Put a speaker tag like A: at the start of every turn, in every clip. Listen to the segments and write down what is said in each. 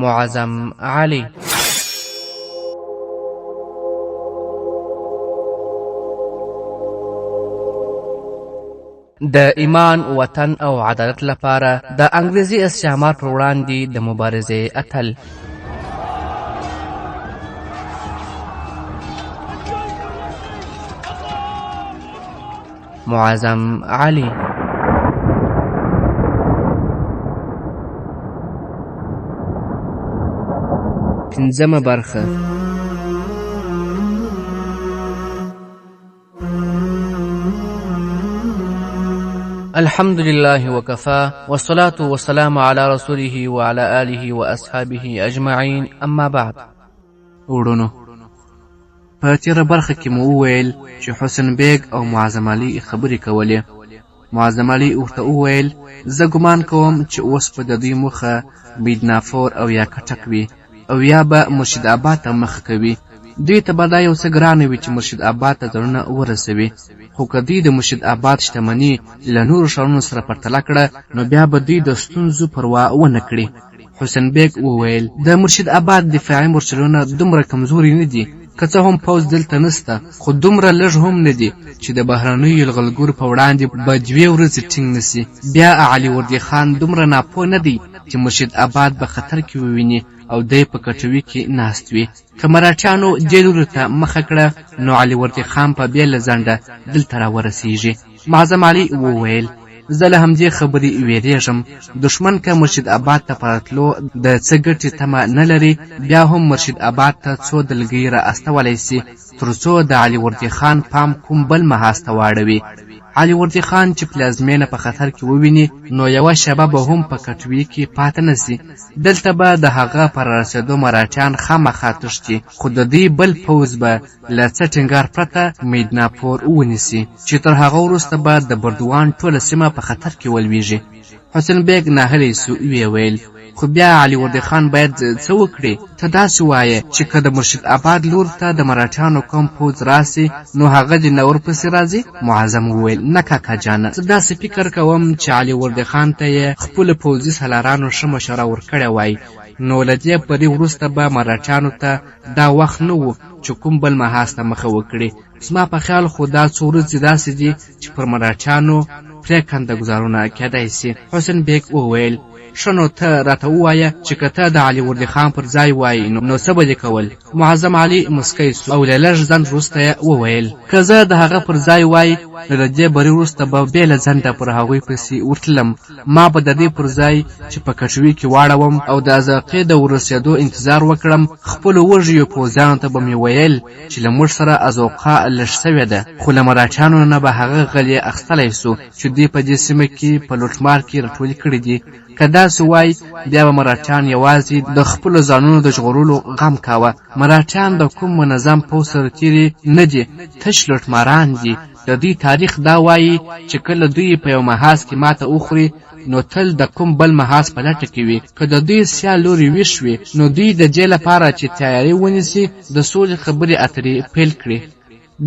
A: معظم علي. د ایمان، وطن او عدالت لپاره د انګریزي استعمار پر وړاندې د مبارزې اتل. معظم علي. پنځمه برخه. الحمد لله وكفى، والصلاة والسلام على رسوله وعلى آله وأصحابه أجمعين، أما بعد. وړونو، په تېره برخه کې مو وویل چې حسن بیګ او معظم علي خبرې کولې. معظم علي ورته وویل، زه ګمان کوم چې اوس به د دوی موخه میدنافور او یا کټک وي او یا به مرشد آباد ته مخه کوي. دوی ته به دا یو څه ګرانه وي چې مرشد آباد ته ځانونه ورسوي، خو که دوی د مرشد آباد شتمني له نورو ښارونو سره پرتله کړه، نو بیا به دوی د ستونزو پروا ونه کړي. حسن بیګ وویل، د مرشد آباد دفاعي مورچلونه دومره کمزوري نه دي، که څه هم پوځ دلته نشته، خو دومره لږ هم نه دي چې د بهرنیو یرغلګرو په وړاندې به دوې ورځې ټینګ نه شي. بیا علي وردي خان دومره ناپوه نه دی چې مرشد آباد به خطر کې وویني او دی په کټوي کې ناست وي. که مراټیانو دې لوري ته مخه کړه، نو علي وردي خان په بې له ځنډه دلته راورسیږي. معظم علي وویل، زه له همدې خبرې وېرېږم. دښمن که مرشد آباد ته په راتلو د څه ګټې تمه نه لري، بیا هم مرشد آباد ته څو دلګۍ را استولی سي، تر څو د علي وردي خان پام کوم بل محاذ ته واړوي. علي وردي خان چې پلازمېنه په خطر کې وویني، نو یوه شېبه به هم په کټوې کې پاته نه سي. دلته به د هغه په رارسېدو مراټیان خامخا تښتي، خو د دوی بل پوځ به له څه ټینګار پرته میدناپور ونیسي، چې تر هغه وروسته به د بردوان ټوله سیمه په خطر کې ولویږي. حسین بیګ ناهیلی سو، ویې ویل، خو بیا علي وردي خان باید څه وکړي؟ ته داسې وایې چې که د مرشد آباد لور ته د مراټیانو کوم پوځ راسي، نو هغه دې نه ورپسې راځي؟ معظم وویل، نه کاکا جانه، زه داسې فکر کوم چې علي وردي خان ته یې خپلو پوځي سالارانو ښه مشوره ورکړې وای، نو له دې بري وروسته به مراټیانو ته دا وخت نه و چې کوم بل محاذ ته مخه وکړي. زما په خیال خو دا څو ورځې داسې دي چې پر مراټیانو پرېکنده ګوزارونه کېدای سي. حسن بیګ وویل، ښه نو ته راته ووایه چې که ته د علي وردي خان پر ځای وای نو څه به دې کول؟ معظم علي موسکی سو او له لږ ځنډ وروسته یې وویل، که زه د هغه پر ځای وای نو د دې بري وروسته به بې له ځنډه پر هغوی پسې ورتلم. ما به د دې پر ځای چې په کټوي کې واړوم او د ازاقې د ورسېدو انتظار وکړم، خپلو وږیو پوځیانو ته به مې ویل چې له موږ سره ازوقه لږ سوې ده، خو له مراټیانو نه به هغه غلې اخیستلی سو چې دوی په دې سیمه کې په لوټمار کې راټولې کړې دي. که داسې وای، بیا به مراټیان یوازې د خپلو ځانونو د ژغورلو غم کاوه. مراټیان د کوم منظم پوځ سرتېري نه دي، تش لوټماران دي. د دوی تاریخ دا وایي چې کله دوی په یو محاذ کې ماته وخوري، نو تل د کوم بل محاذ په لټه کې وي. که د دوی سیال لوري ویښ وي، نو دوی د دې لپاره چې تیاری ونیسي، د سولې خبرې اترې پیل کړي.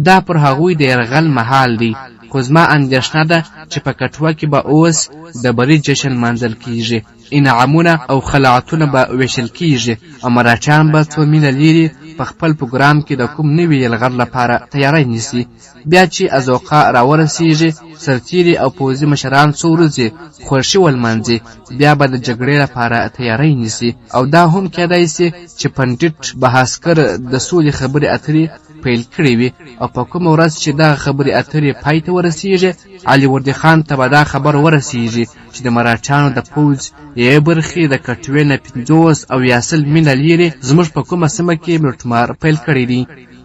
A: دا پر هغوی د یرغل مهال دی، خو زما اندېښنه ده چې په کټوه کې به اوس د بري جشن لمانځل کیږي، انعامونه او خلعتونه به ویشل کیږي او مراټیان به څو میله لیرې په خپل پروګرام کې د کوم نوي یلغر لپاره تیاری نیسي. بیا چې ازوقا راورسیږي، سرتیري او پوځي مشران څو ورځې خوښي ولمانځي، بیا به د جګړې لپاره تیاری نیسي. او دا هم کیدای سي چې پنډیټ بهاسکر د سولې خبرې اترې پیل کړې وي او په کومه ورځ چې دغه خبرې اترې پای ته ورسیږي، علي وردي خان ته به دا خبر ورسیږي چې د مراټیانو د پوځ یوې برخې د کټوې نه 50 او یا 100 میله لیرې زموږ په کومه سیمه کې لوټمار پیل کړی دی.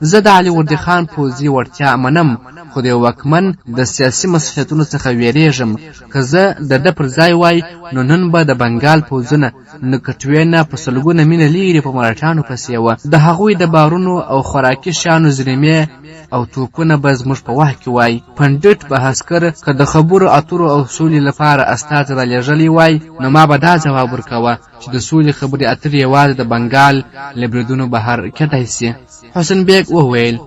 A: زه د علي وردي خان پوځي وړتیا منم، خو د یو واکمن د سیاسي مصلحتونو څخه ویریږم. که زه د ده پر ځای وای، نو نن به د بنګال پوځونه له کټوې نه په سلګونه میله لیرې په مراټیانو پسې وه. د هغوی د بارونو او خوراکي شیانو زریمې او توپونه به زموږ په واک کې وای. پنډټ بهاسکر که د خبرو اترو او سولې لپاره استازی رالیږلی وای، نو ما به دا ځواب ورکاوه چې د سولې خبرې اترې یوازې د بنګال له بریدونو بهر کېدای سي. حسن بیګ وویل،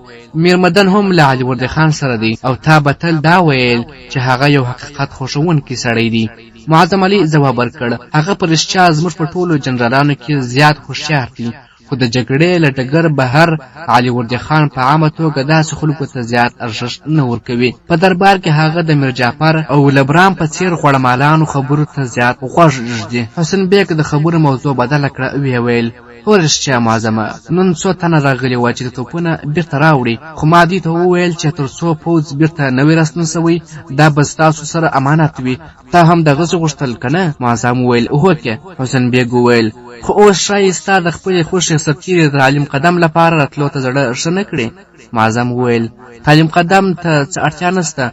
A: میرمدن هم له علي وردي خان سره دی او تا به تل دا ویل چې هغه یو حقیقت خوښوونکی سړی دی. معظم علي ځواب ورکړ، هغه په رښتیا زموږ په ټولو جنرالانو کې زیات هوښیار دی، خو د جګړې له ډګر بهر علي وردي خان په عامه توګه داسې خلکو ته زیات ارزښت نه ورکوي. په دربار کې هغه د میرجعفر او لبرام په څیر غوړمالانو خبرو ته زیات غوږ ږدي. حسین بیګ د خبرو موضوع بدله کړه، ویې ویل، هو رښتیا معظمه، نن څو تنه راغلي وه چې توپونه بیرته راوړي، خو ما دوی ته وویل چې تر څو پوځ بیرته نه وي راستون شوی دا به ستاسو سره امانت وي. تا هم دغسې غوښتل که نه؟ معظم وویل، هوکې. حسین بیګ وویل، خو اوس ښایي ستا د خپلې خوښې سرتېري د تعلیم قدم لپاره راتلو ته زړه ښه نه کړي. معظم وویل، تعلیم قدم ته څه اړتیا نشته،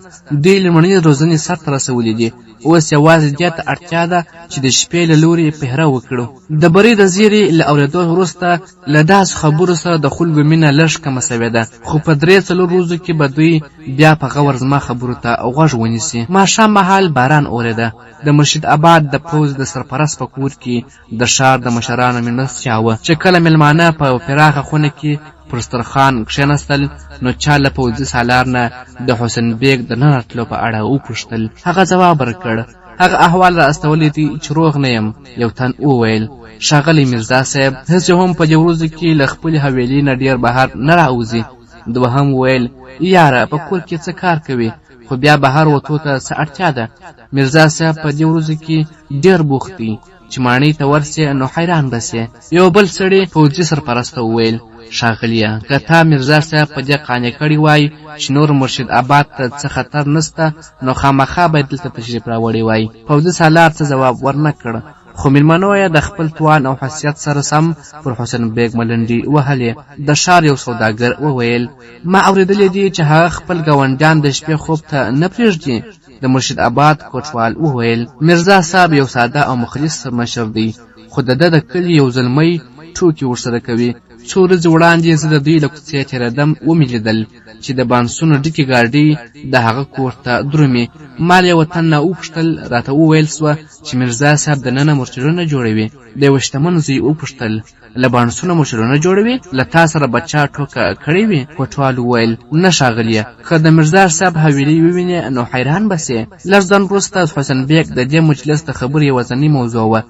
A: دوی لومړنۍ روزنې سر ته رسولې دي، اوس یوازې دې ته اړتیا ده چې د شپې له لوري پهره وکړو. د بري د زیري له اورېدو وروسته له داسې خبرو سره د خلکو مینه لږ کمه شوې ده، خو په 3-4 ورځو کې به دوی بیا په غور زما خبرو ته غوږ ونیسي. ماښام مهال باران اورېده. د مرشد اباد د پوځ د سرپرست په کور کې د ښار د مشرانو مېلمستیا وه. چې کله مېلمانه په یوه پراخه خونه کې پر سترخوان کښېناستل، نو چا له پوځي سالار نه د حسین بیګ د نه راتلو په اړه وپوښتل. هغه ځواب ورکړ، هغه احوال را استولی دی چې روغ نه یم. یو تن وویل، ښاغلی میرزا صاحب هسې هم په دې ورځو کې له خپلې حویلۍ نه ډېر بهر نه راوځي. دوهم وویل، یاره په کور کې څه کار کوي، خو بیا بهر وتو ته څه اړتیا ده؟ میرزا صاحب په دې ورځو کې ډېر بوخت دی، چې ماڼۍ ته ورسې نو حیران به سې. یو بل سړي پوځي سرپرست ته وویل، ښاغلیه که تا میرزا صاحب په دې قانع کړی وای چې نور مرشد اباد ته څه خطر نسته نو خامخا به دلته تشریف راوړی وای. پوځي سالار څه ځواب ورنه کړ، خو میلمنو یې د خپل توان او حیثیت سره سم پر حسین بیګ ملنډې وهلې. د ښار یو سوداګر وویل، ما اورېدلي دي چې هغه خپل ګاونډیان د شپې خوب ته نه پرېږدي. د مرشد اباد کوټوال وویل، میرزا صاحب یو ساده او مخلص مشر دی، خو د ده د کلي یو زلمی ټوکې ورسره کوي. څو ورځې وړاندې زه د دوی له کوڅې تېرېدم، ومې لیدل چې د بانسونو ډکې ګاډۍ د هغه کور ته درومي. ما له یوه تن نه وپوښتل، راته وویل سوه چې میرزا صاحب دننه مورچلونه جوړوي. د یوه شتمن زوی وپوښتل، له بانسونو مورچلونه جوړوي؟ له تا سره به چا ټوکه کړې وي؟ کوټوال وویل، نه ښاغلیه، که د میرزا صاحب حویلۍ ووینې نو حیران به سې. لږ ځنډ وروسته حسین بیګ د دې مجلس د خبرې یوازنۍ موضوع وه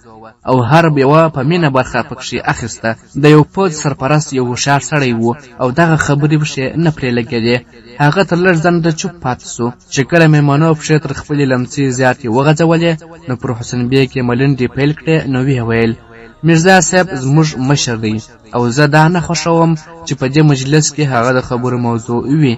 A: او هر یوه په مینه برخه پکښې اخیسته. د یو پوځ سرپرست یو هوښیار سړی و او دغه خبرې پکښې نه پرې لګېدې. هغه تر لږ ځنډه چوپ پاتې سو. چې کله مېلمنو پښې تر خپلې لمڅې زیاتې وغځولې نو پر حسین بیګ یې ملنډې پیل کړې، نو ویې ویل، میرزا صاحب زموږ مشر دی او زه دا نه خوښوم چې په دې مجلس کې هغه د خبرو موضوع وي.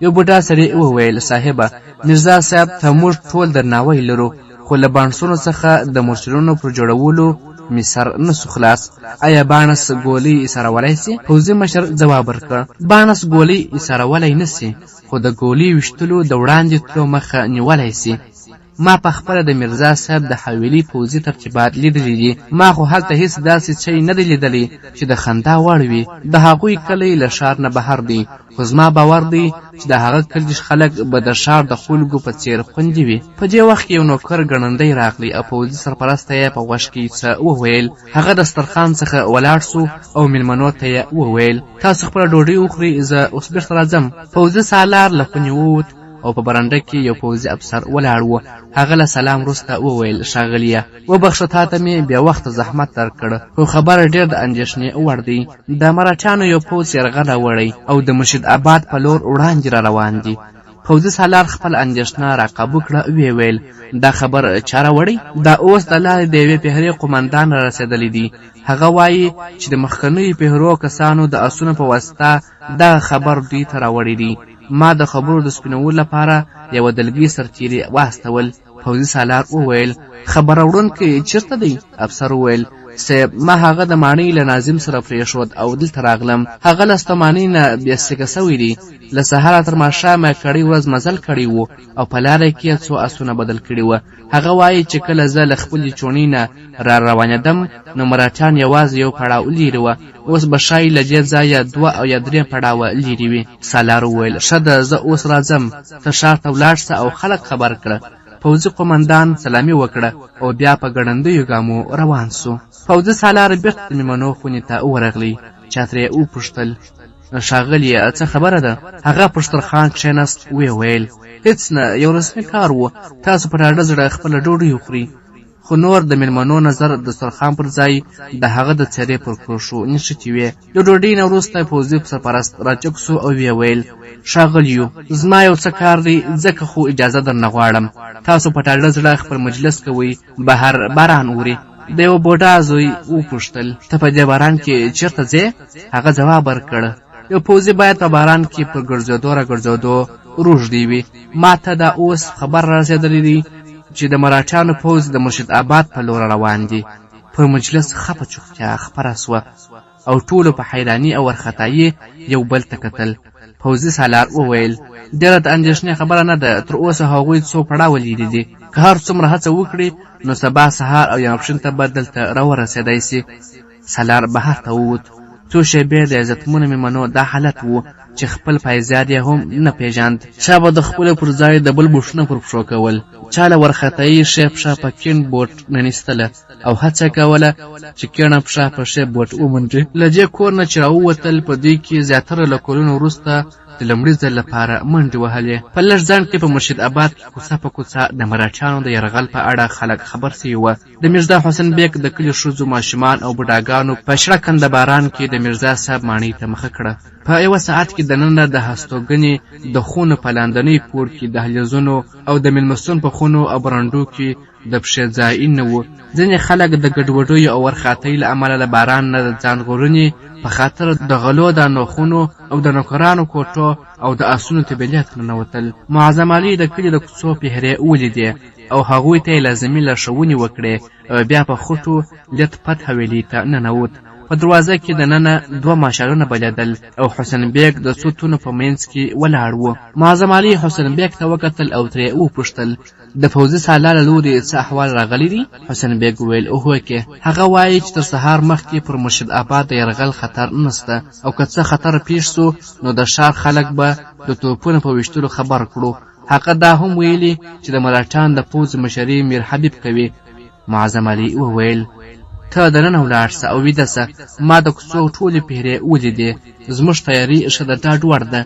A: یو بوډا سړي وویل، صاحبه میرزا صاحب ته موږ ټول درناوی لرو، خو له بانسونو څخه د مورچلونو پر جوړولو مې سر نه سو خلاص. آیا باڼس ګولۍ ایسارولای سي؟ پوځي مشر ځواب ورکړ، باڼس ګولۍ ایسارولای نه سي، خو د ګولۍ ویشتلو د وړاندې تلو مخه نیولای سي. ما په خپله د میرزا صاحب د حویلۍ پوځي ترتیبات لیدلي دي. ما خو هلته هیڅ داسې شی نه دی لیدلی چې د خندا وړ وي. د هغوی کلی له ښار نه بهر دی، خو زما باور دی چې د هغه کلي خلک به د ښار د خلکو په څیر خوندي وي. په دې وخت کې یو نوکر ګړندی راغلی او پوځي سرپرست ته یې په غوږ کې څه وویل. هغه دسترخوان څخه ولاړ سو او میلمنو ته یې وویل، تاسو خپله ډوډۍ وخورئ، زه اوس بیرته راځم. پوځي سالار له خونې ووت او په برنډه کې یو پوځي افسر ولاړ و. هغه له سلام وروسته وویل، ښاغلیه وبخښه، تا ته مې بې وخته زحمت درکړ، خو خبره ډېر د اندېښنې وړ دی. د مراټیانو یو پوځ یرغل راوړی او د مرشد اباد په لور وړاندې را روان دي. پوځي سالار خپل اندېښنه را قابو کړه، ویې ویل، دا خبر چا راوړی؟ دا اوس د لارې د یوې پهرې قومندان را رسېدلی دی. هغه وایي چې د مخکنیو پهرو کسانو د اسونو په واسطه دغه خبر دوی ته راوړی دی. ما د خبرو د سپینولو لپاره یوه دلګۍ سرتېري واستول. پوځي سالار وویل، خبر راوړونکی چېرته دی؟ افسر وویل، صیب ما هغه د ماڼۍ له ناظم سره پرېښود او دلته راغلم. هغه له ستومانۍ نه بې سیکه سوی دی. له سهاره تر ماښامه کړۍ ورځ مزل کړی و او په لاره کې یې څو اسونه بدل کړي وه. هغه وایي چې کله زه له خپلې چوڼۍ نه را روانېدم نو مراټیان یوازې یو پړاو لیرې وه. اوس به ښایي له دې ځایه 2 او یا 3 پړاوه لیرې وي. سالار وویل، ښه ده، زه اوس راځم، ته ښار ته ولاړ سه او خلک خبر کړه. پوځي قومندان سلامي وکړه او بیا په ګړندیو ګامو روان سو. پوځي سالار بیرته د میلمنو خونې ته ورغلی. چا ترې وپوښتل، ښاغلیه څه خبره ده؟ هغه پر سترخوان کښېناست، ویې ویل، هیڅ نه، یو رسمي کار و. تاسو په ډاډه زړه خپله ډوډۍ وخورئ. خو نور د مېلمنو نظر د دسترخوان پر ځای د هغه د څېرې پر کرښو نښتې وې. د ډوډۍ نه وروسته پوځي سرپرست راجګ شو او ویې ویل، ښاغلیو، زما یو څه کار دی، ځکه خو اجازه درنه غواړم. تاسو په ډاډه زړه خپل مجلس کوئ، بهر باران اوري. د یوه بوډا زوی وپوښتل، ته په دې باران کې چېرته ځې؟ هغه ځواب ورکړ، یو پوځي باید په باران کې پر ګرځېدو راګرځېدو روږدی وي. ما ته دا اوس خبر رارسېدلی دی چې د مراټیانو پوځ د مرشد آباد په لور روان دي. پر مجلس خپه چوپتیا خپره سوه او ټولو په حیراني او وارخطایي یو بل ته کتل. پوځي سالار وویل، ډېره د اندېښنې خبره نه ده، تر اوسه هغوی څو پړاوه لیرې دي، که هر څومره هڅه وکړي نو سبا سهار او یا ماپښین ته به دلته راورسېدای سي. سالار بهر ته ووت. څو شېبې د عزتمنو مېلمنو دا حالت و چې خپل پایزار یې هم نه پېژاند. چا به د خپلو پر ځای د بل بوټونه پر پښو کول، چا له وارخطایي ښې پښه په کیڼ بوټ ننیستله او هڅه کوله چې کیڼه پښه په ښې بوټ ومنډي. له دې کور نه چې راووتل، په دوی کې زیاتره له کلونو وروسته د لومړي ځل لپاره منډې وهلې. په لږ ځنډ کې په مرشد اباد کې کوڅه په کوڅه د مراټیانو د یرغل په اړه خلک خبر شوي وه. د میرزا حسین بیګ د کلي ښځو، ماشومان او بوډاګانو په شړکنده باران کې د میرزا صاحب ماڼۍ ته مخه کړه. په یوه ساعت کې دننه د هستوګنې د خونو په لاندنۍ پوړ کې دهلیزونو او د میلمستون په خونو او برنډو کې د پښې ځای نه و. ځینې خلک د ګډوډیو او ورخاتۍ له امله له باران نه د ځان ژغورنې په خاطر د غلو دانو خونو او د نوکرانو کوټو او د آسونو طبیلې ته ننوتل. معظم علي د کلي د کوڅو پهرې ولیدې او هغوی ته یې لازمي لارښوونې وکړې او بیا په خټو لت پت حویلۍ ته ننوت. په دروازه کې دننه دوه ماشالونه بلېدل او حسین بیګ د څو تنو په منځ کې ولاړ و. معظم علي حسین بیګ ته وکتل او ترې وپوښتل، د پوځي سالار له لوري څه احوال راغلی دی؟ حسین بیګ وویل، هوکې، هغه وایي چې تر سهار مخکې پر مرشد آباد د یرغل خطر نشته او که څه خطر پیښ سو نو د ښار خلک به د توپونو په ویشتلو خبر کړو. هغه دا هم ویلي چې د مراټان د پوځ مشري میر حبیب کوي. معظم علي وویل، ته دننه ولاړ سه او ویده سه، ما د کوڅو ټولې پهرې ولیدې، زموږ تیاري ښه د ډاډ وړ ده.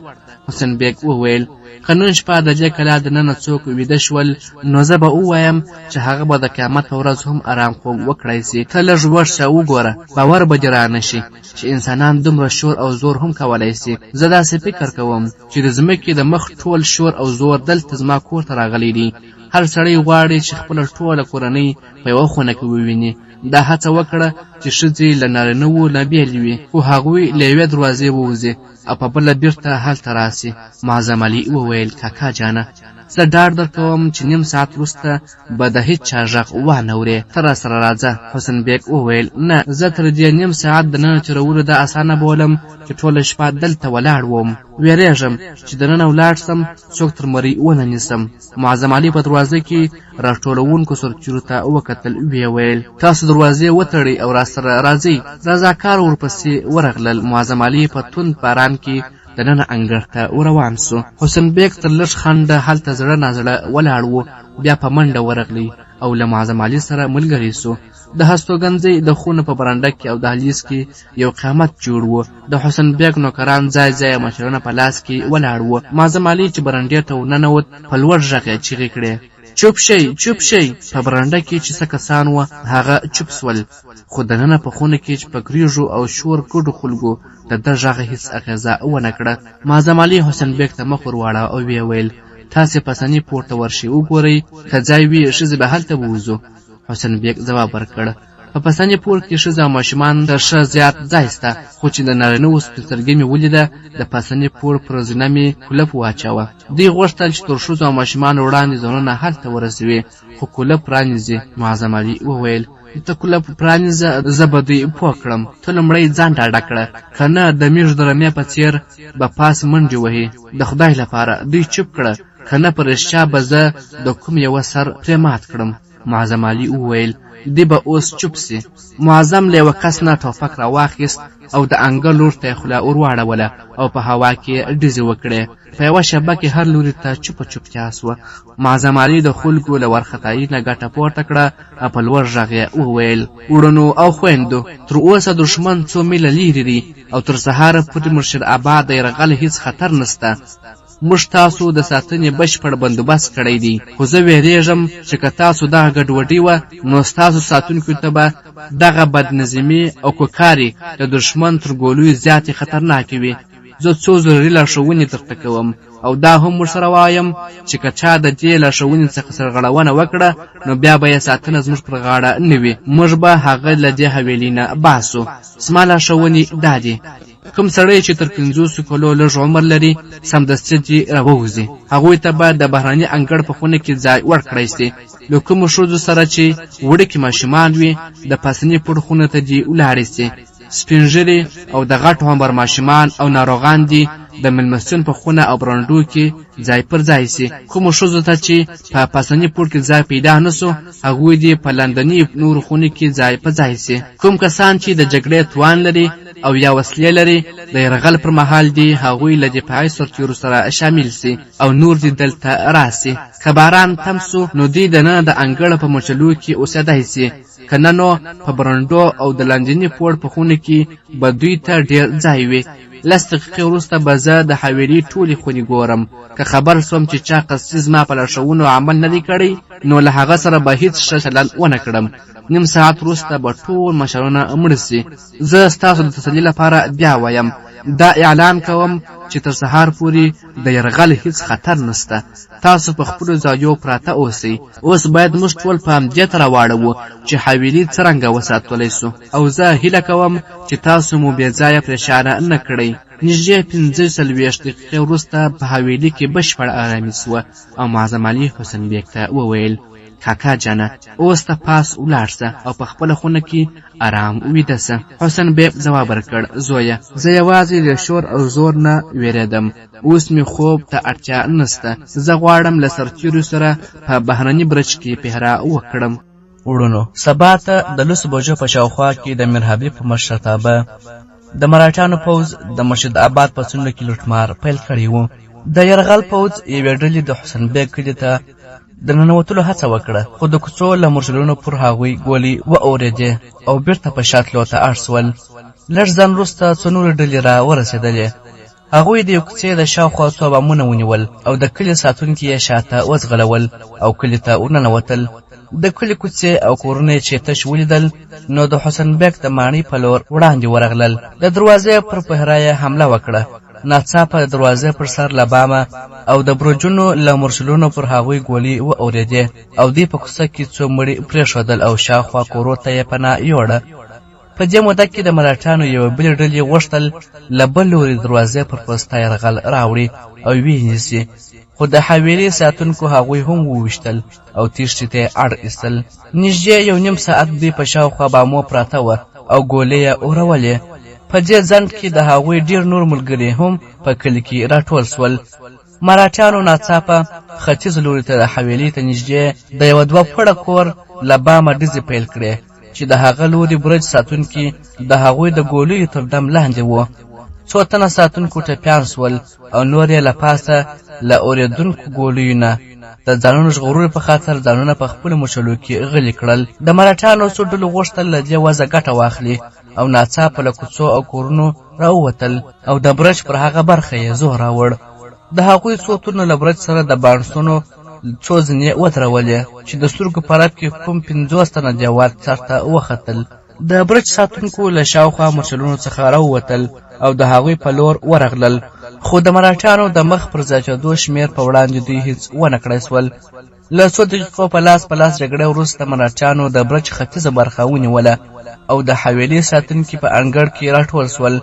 A: حسین بیګ وویل، که نن شپه د دې کلا دننه څوک ویده شول نو زه به ووایم چې هغه به د قیامت په ورځ هم ارام خوب وکړای سي. ته لږ ورشه وګوره، باور به دې رانه شي چې انسانان دومره شور او زور هم کولای سي. زه داسې فکر کوم چې د ځمکې د مخ ټول شور او زور دلته زما کور ته راغلی دی. هر سړی غواړي چې خپله ټوله کورنۍ په یوه خونه کې وویني. دا هڅه وکړه چې ښځې له نارینه وو نه بېلې وي، خو هغوی له یوې دروازې ووځي او په بله بیرته هلته راسي. معظم علي وویل، کاکا جانه، زه ډاډ درکوم چې نیم ساعت وروسته به د هیچا غږ وانه ورې، ته راسره راځه. حسن بیګ وویل، نه، زه تر دې نیم ساعت دننه تېرولو دا اسانه بولم چې ټوله شپه دلته ولاړ وم. وېرېږم چې دننه ولاړ سم څوک تر مرۍ ونه نیسم. معظم علي په دروازه کې راټولوونکو سرتیرو ته وکتل، ویې ویل، تاسو دروازې وتړئ او راسره راځئ. رضاکار ورپسې ورغلل. معظم علي په توند باران کې دننه انګړ ته وروان سو. حسن بیګ تر لږ خنډه هلته زړه نازړه ولاړ و، بیا په منډه ورغلی او له معظم علي سره ملګری سو. د هستوګنځۍ د خونو په برنډه کې او دهلیز کې یو قیامت جوړ و. د حسن بیګ نوکران ځای ځای مشرونه په لاس کې ولاړ وو. معظم علي چې برنډې ته ورننوت، په لوړ غږ یې چیغې کړې، چوپ شئ، چوپ شئ! په برنډه کې چې څه کسان وه هغه چوپ سول، خو دننه په خونه کې چې په کریږو او شور ګډو خلکو د ده غږ هیڅ اغېزه ونه کړه. معظم علي حسن بیګ ته مخ ورواړاوه او ویې ویل، تاسې پسني پوړ ته ورشئ وګورئ، که ځای وي ښځې به هلته بوځو. حسن بیګ ځواب ورکړ، په پسني پوړ کې ښځه او ماشومان ته ښه زیات ځای سته، خو چې د نارینه وو سپین سترګي مې ولیده، د پاسني پوړ پر زینه مې کولپ واچاوه. دوی غوښتل چې تر ښځو او ماشومانو وړاندې ځانونه هلته ورسوي، خو کولپ پرانیزي. معظم علي وویل، ته کولپ پرانیزه، زه به دوی پوه کړم. ته لومړی ځان ډاډه کړه، که نه د میږو د رمې په څېر به پاس منډې وهي. د خدای لپاره دوی چوپ کړه، که نه په رښتیا به زه د کوم یوه سر پرې مات کړم. معظم علي وویل، دی به اوس چوپ سي. معظم له یوه کس نه ټوپک راواخیست او د انګړ لور ته یې خوله ورواړوله او په هوا کې یې ډزې وکړې. په یوه شېبه کې هر لوري ته چوپه چوپتیا سوه. معظم علي د خلکو له وارخطایۍ نه ګټه پورته کړه او په لوړ غږ یې وویل، وړونو او خویندو، تر اوسه دښمن څو میله لیرې دی او تر سهاره پورې مرشد اباد د یرغل هیڅ خطر نشته. موږ تاسو د ساتنې بشپړ بندوبست کړی دی، خو زه وېرېږم چې که تاسو دغه ګډوډي وه نو ستاسو ساتونکیو ته به دغه بدنظمي او کوکارې د دښمن تر ګولیو زیاتې خطرناکې وي. زه څو ضروري لارښوونې درته کوم او دا هم ورسره وایم چې که چا د دې لارښوونې څخه سرغړونه وکړه نو بیا به یې ساتنه زموږ پر غاړه نه وي، موږ به هغه له دې حویلۍ نه باسو. زما لارښوونې دا دي: کوم سړی چې تر 50 کلو لږ عمر لري سمدستي دې راووځي، هغوی ته به د بهرني انګړ په خونه کې ځای ورکړی سي. له کومو ښځو سره چې وړوکي ماشومان وي د پاسني پوړ خونو ته دې ولاړې سي. سپین ږیري او د غټ عمر ماشومان او ناروغان دي د مېلمستون په خونه او برنډو کې ځای پر ځای سي. کومو ښځو ته چې په پاسني پوړ کې ځای پیدا نه سو هغوی دې په لاندني نورو خونو کې ځای په ځای سي. کوم کسان چې د جګړې توان لري او یا وسلې لري د یرغل پر مهال دې هغوی له دفاعي سرتیرو سره شامل سي او نور دې دلته راسي. که باران تم سو نو دوی دننه د انګړ په مچلو کې اوسېدای سي، که نه نو په برنډو او د لاندیني پوړ په خونو کې به دوی ته ډېر ځای وي. 10 دقیقې وروسته به زه د حویلۍ ټولې خونې ګورم. که خبر سوم چې چا قصدي زما په لارښوونو عمل نه دی کړی نو له هغه سره به هیڅ ښه چلند ونه کړم. نیم ساعت وروسته به ټول مشرونه مړه سي. زه ستاسو د تسلي لپاره بیا وایم، دا اعلان کوم چې تر سهار پورې د یرغل هیڅ خطر نشته. تاسو په خپلو ځایو پراته اوسئ. اوس باید موږ ټول پام دې ته راواړوو چې حویلي څرنګه وساتلی سو او زه هیله کوم چې تاسو مو بې ځایه پرېشانه نه کړئ. نږدې 45 دقیقې وروسته په حویلي کې بشپړه ارامي سوه او معظم علي حسن بیګ ته وویل: کاکا جانه، اوس ته پاس ولاړ سه او په خپله خونه کې ارام ویده سه. حسن بیګ ځواب ورکړ: زویه، زه یوازې له شور او زور نه وېرېدم، اوس مې خوب ته اړتیا نسته. زه غواړم له سرتیرو سره په بهرني برج کې پهره وکړم. وړونو، سبا ته د 10 بجو په شاوخوا کې د میر حبیب په مشرتابه د مراټیانو پوځ د مرشد آباد په څنډو کې لوټمار پیل کړی و. د یرغل پوځ یوې ډلې د حسن بیګ کلي ته د ننوتلو هڅه وکړه، خو د کوڅو له مورچلونو پر هغوی ګولۍ واورېدې او بیرته په شا تلو ته اړ سول. لږ ځنډ وروسته څو نورې ډلې را ورسېدلې. هغوی د یو کوڅې د شاوخوا څو بامونه ونیول او د کلي ساتونکي یې شاته وځغلول او کلي ته ورننوتل. د کلي کوڅې او کورونه یې چې تش ولیدل نو د حسن بیګ د ماڼۍ په لور وړاندې ورغلل. د دروازې پر پهره یې حمله وکړه. ناڅاپه د دروازې پر سر له بامه او د برجونو له مورچلونو پر هغوی ګولۍ واورېدې او دوی په کوڅه کې څو مړي پرېښودل او شاوخوا کورو ته یې پناه یوړه. په دې موده کې د مراټیانو یوې بلې ډلې غوښتل له بل لوري دروازې پر پسته یرغل راوړي او ویې نیسي، خو د حویلۍ ساتونکو هغوی هم وویشتل او تیښتې ته یې اړ ایستل. نږدې یو نیم ساعت دوی په شاوخوا بامو پراته وه او ګولۍ یې اورولې. په دې ځنډ کې د هغوی ډېر نور ملګري هم په کلي کې راټول سول. مراټیانو ناڅاپه ختیځ لوري ته د حویلۍ ته نږدې د یوه دوه پوړه کور له بامه ډزې پیل کړې چې د هغه لوري برج ساتونکي د هغوی د ګولیو تر دم لاندې وو. څو تنه ساتونکو ټپیان سول او نور یې له پاسه له اورېدونکو ګولیو نه د ځانونو ژغورلو په خاطر ځانونه په خپلو مچلو کې غلي کړل. د مراټیانو څو ډلو غوښتل له دې وضع ګټه واخلي او ناڅاپه له کوڅو او کورونو راووتل او د برج پر هغه برخه یې زور راوړ. د هغوی څو تنو له برج سره د بانسونو څو زینې ودرولې چې د سترګو په رپ کې کوم 50 تنه دیوال سر ته وختل. د برج ساتونکو له شاوخوا مورچلونو څخه راووتل او د هغوی په لور ورغلل، خو د مراټیانو د مخ پر زیاتېدو شمېر په وړاندې دوی هیڅ ونه کړای سول. له څو دقیقو په لاس په لاس جګړې وروسته مراټیانو د برج ختیځه برخه ونیوله او د حویلۍ ساتونکي په انګړ کې راټول سول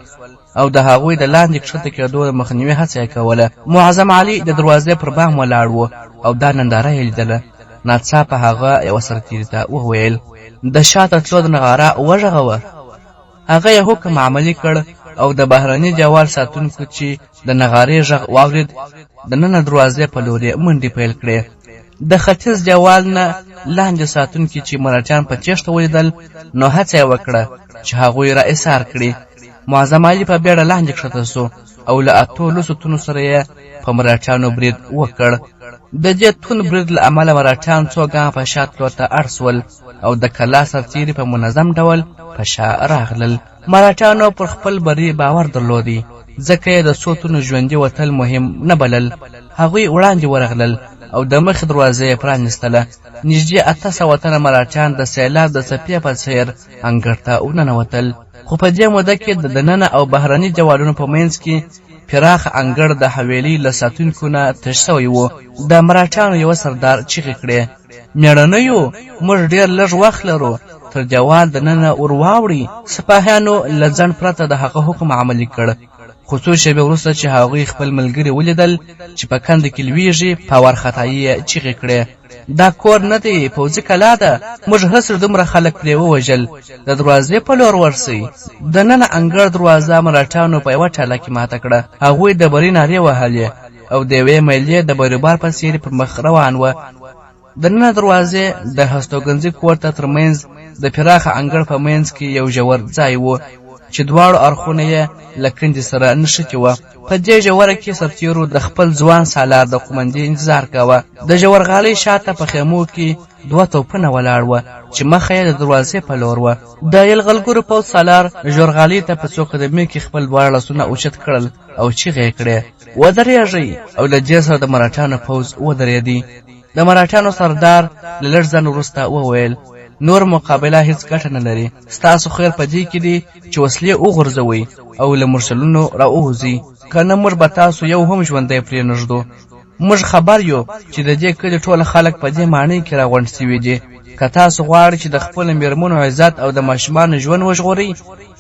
A: او د هغوی د لاندې کښته کېدو د مخنیوي هڅه یې کوله. معظم علي د دروازې پر بام ولاړ و او دا ننداره یې لیدله. ناڅاپه هغه یوه سرتېري ته وویل: د شاته تلو د نغاره وغږوه. هغه یې حکم عملي کړ او د بهرني دیوال ساتونکو چې د نغارې غږ واورېد د ننه دروازې په لور یې منډې پیل کړې. د ختیځ دیوال نه لاندې ساتونکي چې مراټیان په تېښته ولیدل نو هڅه یې وکړه چې هغوی را ایسار کړي. معظم علي په بیړه لاندې کښته سو او له اتو لسو تنو سره یې په مراټیانو برید وکړ. د دې توند برید له امله مراټیان څو ګامه په شا تلو ته اړ سول او د کلا سرتېري په منظم ډول په شا راغلل. مراټیانو پر خپل بري باور درلودی. ځکه یې د څو تنو ژوندي وتل مهم نه بلل. هغوی وړاندې ورغلل او د مخې دروازه یې پرانیستله. نږدې 800 تنه مراټیان د سیلاب د څپې په څېر انګړ ته ورننوتل. خو په دې موده کې د دننه او بهرني دیوالونو په منځ کې پراخ انګړ د حویلۍ له ساتونکو نه تش شوی و. د مراټیانو یوه سردار چیغې کړې، میړنیو، موږ ډېر لږ وخت لرو، تر دیوال دننه ور واوړئ. سپاهیانو له ځنډ پرته د هغه حکم عملي کړ. خو څو شېبې وروسته چې هغوی خپل ملګري ولیدل چې په کنده کې لویږي، په وارخطایي یې چیغې کړې، دا کور نه دی، پوځي کلا ده، موږ هسې دومره خلک پرې ووژل، د دروازې په لور ورسئ. د ننه انګړ دروازه مراټیانو په یوه ټاله کې ماته کړه. هغوی د بري نارې وهلې او د یوې میلې د بیروبار په څېر پر مخ روان وه. د ننه دروازې د هستوګنځي کور ته تر منځ د پراخه انګړ په منځ کې یو ژور ځای و چې دواړو اړخونه یې له کندې سره نښتي وه. په دې ژوره کې سرتیرو د خپل ځوان سالار د قومندې انتظار کاوه. د ژورغالۍ شاته په خیمو کې دوه توپونه ولاړ وه چې مخه یې د دروازې په لور وه. د یلغلګرو پوځ سالار ژورغالۍ ته په څو قدمۍ کې خپل دواړه لاسونه اوچت کړل او چیغې یې کړې، ودرېږئ! او له دې سره د مراټیانو پوځ ودرېدی. د مراټیانو سردار له لږ ځنډ وروسته وویل، نور مقابله هیڅ ګټه نه لري، ستاسو خیر په دې کې دی چې وسلې وغورځوئ او له مورچلونو راووځئ، که نه موږ به تاسو یو هم ژوندی پرېنږدو. موږ خبر یو چې د دې کلي ټول خلک په دې ماڼۍ کې راغونډ شوي دي. که تاسو غواړئ چې د خپلو مېرمنو عزت او د ماشومانو ژوند وژغورئ،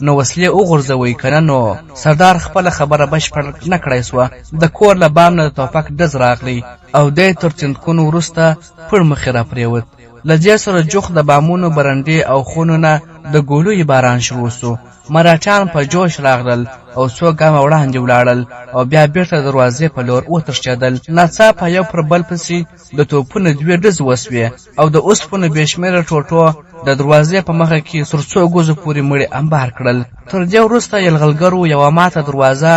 A: نو وسلې وغورځوئ، که نه نو. سردار خپله خبره بشپړ نه کړای شوه، د کور له بام نه د توپک ډز راغلی او دی تر تندکونو وروسته پړ مخې راپرېوت. له دې سره جوخت د بامونو، برنډې او خونو نه د ګولیو باران شروع شو. مراټیان په جوش راغلل او څو ګامه وړاندې ولاړل او بیا بیرته د دروازې په لور وتښتېدل. ناڅاپه یو پر بل پسې د توپونو دوې ډزې وشوې او د اوسپنو بې شمېره ټوټو د دروازې په مخه کې تر څو ګزو پورې مړي انبار کړل. تر دې وروسته یلغلګرو یوه ماته دروازه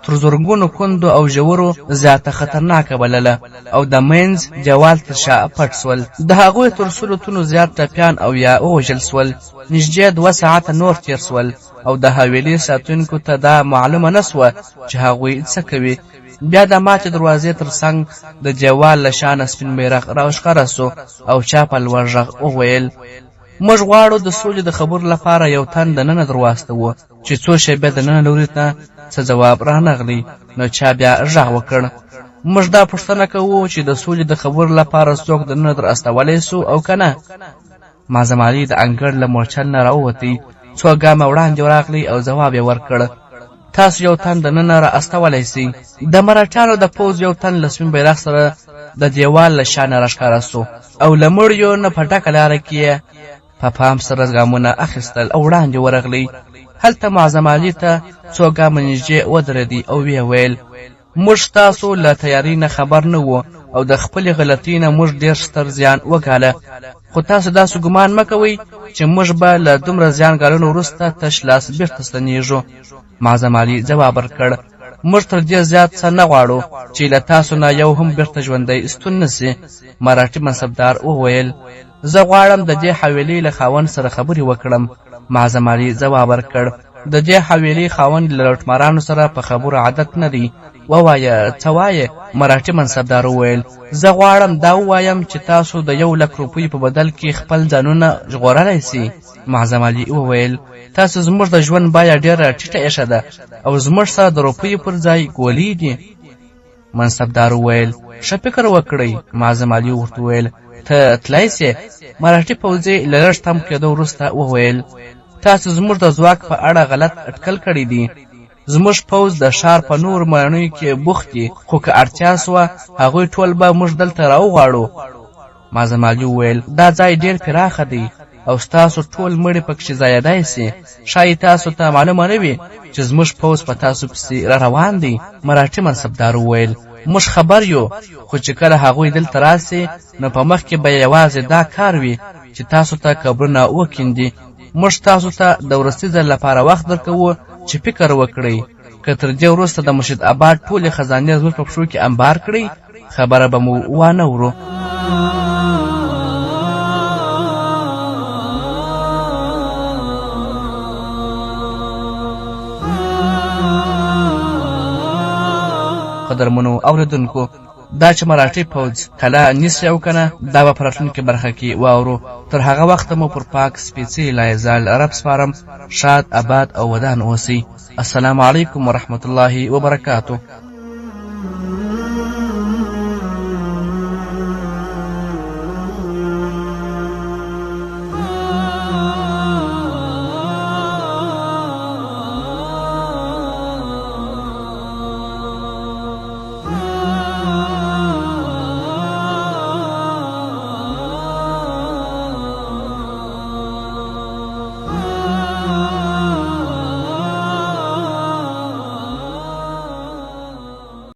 A: تر زرګونو کندو او ژورو زیاته خطرناکه بلله او د منځ دیوال تر شا پټ شول. د هغوی تر سلو تنو زیات ټپیان او یا ووژل شول. نږدې 2 ساعته نور تېر شول او د حویلۍ ساتونکو ته دا معلومه نه شوه چې هغوی څه کوي. بیا د ماتې دروازې تر څنګ د دیوال له شانه سپین بیرغ راښکاره شو او چا په لوړ غږ وویل، موږ غواړو د سولې د خبرو لپاره یو تن دننه درواستوو. چې څو شېبې دننه لوري ته څه ځواب رانغلی، نو چا بیا غږ وکړ، موږ دا پوښتنه کوو چې د سولې د خبرو لپاره څوک دننه در استولی سو او که نه؟ معظم علي د انګړ له مورچل نه راووتی، څو ګامه وړاندې راغلی او ځواب یې ورکړ، تاسو یو تن دننه را استولی سئ. د مراټیانو د پوځ یو تن له سپین بیرغ سره د دیوال له شا نه راښکاره سو او له مړیو نه په ډکه لاره کې یې په پام سره ګامونه اخیستل او وړاندې ورغلی. هلته معظم علي ته څو ګامه نږدې ودرېدی او ویې ویل، موږ ستاسو له تیارۍ نه خبر نه وو او د خپلې غلطۍ نه موږ ډېر ستر زیان وګاله، خو تاسو داسې ګمان مه کوئ چې موږ به له دومره زیان ګاللو وروسته تش لاس بیرته ستنیږو. معظم علي ځواب ورکړ، موږ تر دې زیات څه نه غواړو چې له تاسو نه یو هم بیرته ژوندی ستون نه سي. مراټي منصبدار وویل، زه غواړم د دې حویلۍ له خاوند سره خبرې وکړم. معظم علي ځواب ورکړ، د دې حویلۍ خاوند له لوټمارانو سره په خبرو عادت نه دی. ووایه څه وایې؟ مراټي منصبدار وویل، زه غواړم دا ووایم چې تاسو د 1 لک روپیو په بدل کې خپل ځانونه ژغورلی سئ. معظم علي وویل، تاسو زموږ د ژوند بیه ډېره ټیټه ایښې ده او زموږ سره د روپیو پر ځای ګولۍ دي. منصبدار وویل، ښه فکر وکړئ. معظم علي ورته وویل، ته تلای سې؟ مراټي پوځي له لږ تم کېدو وروسته وویل، تاسو زموږ د ځواک په اړه غلط اټکل کړی دی. زموږ پوځ د ښار په نورو ماڼیو کې بوخت دي، خو که اړتیا سوه هغوی ټول به موږ دلته راوغواړو. معظم علي وویل، دا ځای ډېر پراخه دی او ستاسو ټول مړي پکښې ځایېدای سي. ښایي تاسو ته معلومه نه وي چې زموږ پوځ په تاسو پسې را روان دی. مراټي منصبدار وویل، موږ خبر یو، خو چې کله هغوی دلته راسي نو په مخ کې به یې یوازې دا کار وي چې تاسو ته قبرونه وکیندي. موږ تاسو ته د وروستي ځل لپاره وخت درکوو چې فکر وکړئ. که تر دې وروسته د مرشد اباد ټولې خزانې زموږ په پښو کې انبار کړئ، خبره به مو وانه ورو. قدرمنو اورېدونکو، دا چې مراټي پوځ کلا نیسي او که نه، دا به په راتلونکې برخه کې واورو. تر هغه وخته مو پر پاک سپېڅلي لایزال رب سپارم. ښاد، اباد او ودان اوسئ. السلام علیکم ورحمت الله وبرکاته.